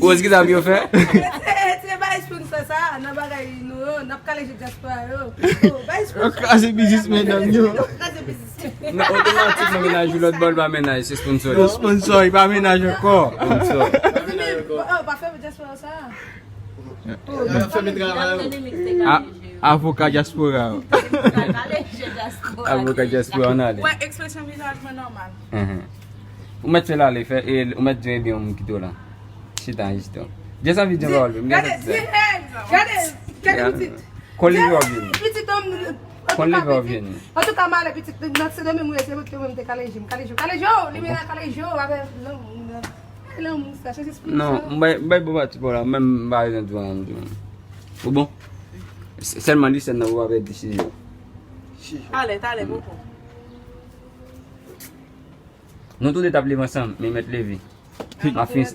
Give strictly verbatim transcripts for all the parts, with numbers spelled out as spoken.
Rose, ki sa pou yo fè? Retire, retire bay sponsor sa nan bagay nou yo, n ap kale je dyaspora yo. Oh, bay sponsor. Yo kraze biznis medam yo. Yo kraze biznis. Non, otomatikman, mennaj ou lòt bò l pa mennaj, se sponsor li. Yo sponsor, li pa mennaj ankò. Sponsor. Oh, pa fè dyaspora sa. Yo fèmen travay yo. A-, avoka dyaspora yo. Avoka dyaspora, ann ale. Wè, ekspresyon vizaj mwen nòmal. Mhm. Ou mèt fè l ale, fè, e, ou mèt di, ebyen, m kite w la. Chita, chita. Jès anvi di yon pawòl, men gade, gade, gade pitit. Konn li vè w vini. Pitit, konn li vè w vini. Antouka, m ale pitit, nan Sendomeng ou ye, se mwen ki te kale je m. Kale je, kale je, oh, li men la kale je, oh, avè, non, non. Lanmou sa, se jis pou sa. Non, m bay, m bay bon pati pa w la, menm m pa bezwen di w anyen, m di w. Ou bon? S-, sèlman li sèl nan ou avè desizyon. Ale, talè, popo. Nou tou de t ap leve ansanm, men mèt leve. M ap fin,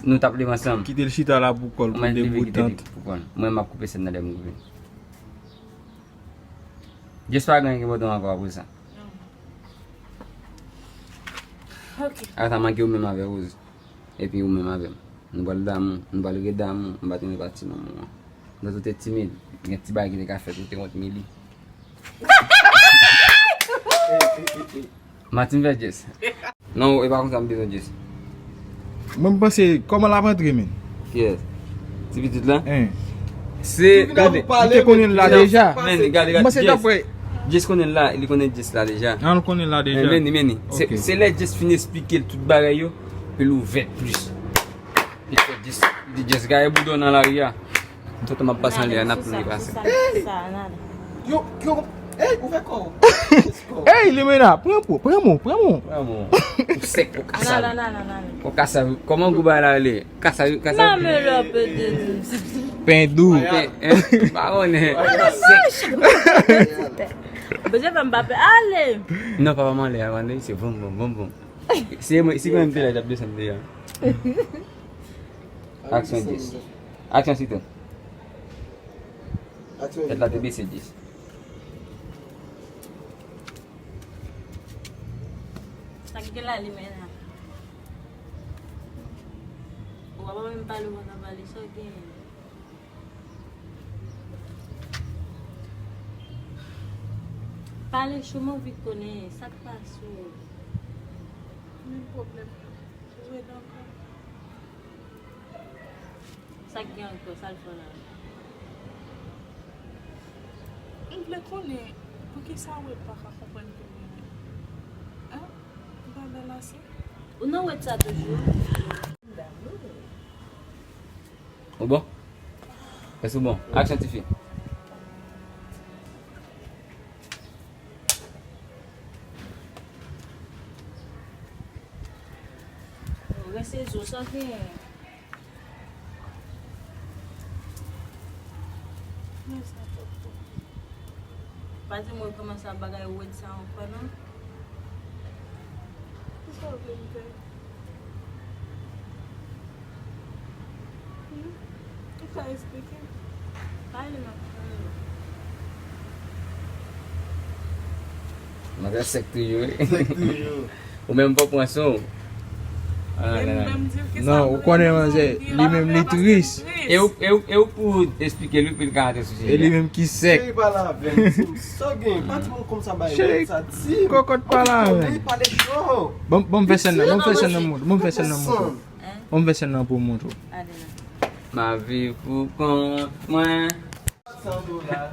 nou t ap leve ansanm. Kite l chita la pou kò l, pou debout tant. Mwen, m ap koupe sèn nan lè m rive. Jès pa gen anyen ki enpòtan ankò apre sa. Ok. Ata manke ou menm avè Rose. Epi ou menm avè m. Nou pral damou, nou pral ret damou, m pa tande pati manman an. Nou tou te timid, gen ti bagay ki te ka fèt, ou te wont Mili. Martin fè Jess. Non, e pa konsa m bezwen Jess. Mwen, m panse, kòman l ap antre, men? Kiyès? Ti pitit la? Hein. Se, gade. Li te konnen l la deja. Men, gade, gade, Jess. Jess konnen l la, li konnen Jess la deja. Ah, l konnen l la deja. Men, men, men, se, se lè Jess fin esplike l tout bagay yo, pou l ouvè plis. Li fè Jess, li di Jess, gade bouda w nan lari a. Tout tan m ap pase anlè a, n ap tande pase. Yo, yo, ey, ouvè kò w. Ey, Limena, pran po, pran mo, pran mo. Pran mo. Ou sèk, ou ka sal. Ou ka sal. Kòman gou bagay la rele? Ka sal, ka sal. Pen dou. Pen, hein? Pa konnen. Sèk. Bezwen fè m pa pè. Ale. Non, papa m anlè a, se vom, vom, vom, vom. Si mwen, si mwen m te la, l ap desann deja. Aksyon dis. Aksyon site. Tèt la te bese dis. Sa k gen la, Limena? Ou pa menm pale, ou pa ka pale, sa w gen? Pale cho, m anvi konnen sa k pase w. Men pwoblèm nan. Ou rèd ankò. Sa k gen ankò, sa l fè w la? M vle konnen poukisa ou pa ka konprann ke m renmen w. Hein? Ou pa bèl ase? Ou nan wèd sa toujou? Ou bon? Èske ou bon? Aksyon, tifi. Rese zo sa gen. Pa di mwen kòmanse ap bagay wèd sa ankò non. Kisa w vle m fè? Hmm? Ou ka esplike m? Pale m ap tande. Mwen fè sèk toujou wi. Sèk toujou. Ou menm pa pran sou. Ah, la, la. Non, ou konnen manzè, li menm li tris. E ou, e ou, e ou pou esplike li pou l ka antre sou sijè. E li menm ki sèk. Cheri, pale avè m, di m sa w gen, pa di m konsa bay wèd sa, di m. Kokot, pale avè m. Pale cho. Bon, bon, m fè sèn nan, bon, m fè sèn nan moun, bon, m fè sèn nan moun. Bon, m fè sèn nan pou w montre w. Ma vie pou kont mwen. San dola.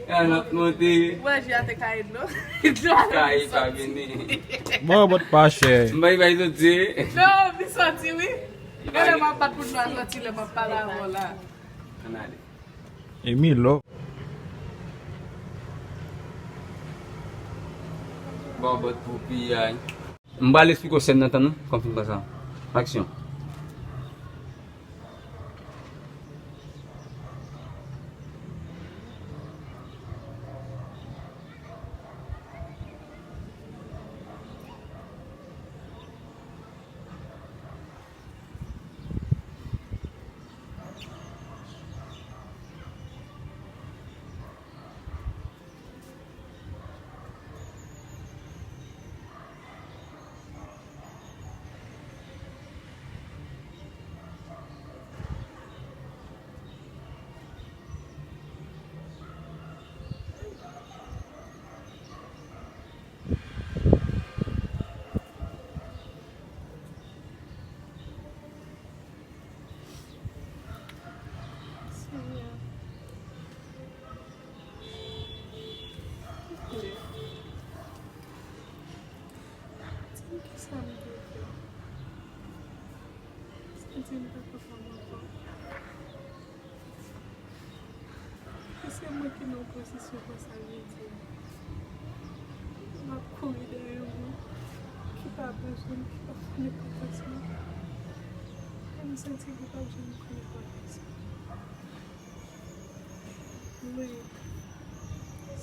Yon lòt monte. Manje a te ka ede nou. Ka ede pa vini. Bon, bòt pa chè. M bay bay soti. Non, li soti wi. Gade m ap bat pou nou a soti lè m ap pale avè w la. Ann ale. E mi lò. Bon, bòt pou piyay. M pral esplike w sèn nan, tann wi, kòm fim konsa. Aksyon. Santi m pa kapab ankò. Èske mwen ki nan yon pozisyon konsa, Jezi? M ap kouri dèyè yon moun ki pa bezwen m, ki pa konn enpòtans mwen. E m santi li p ap janm konn enpòtans mwen. Wi,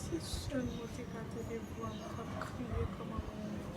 si sèlman w te ka tande vwa m k ap kriye kòm yon moun.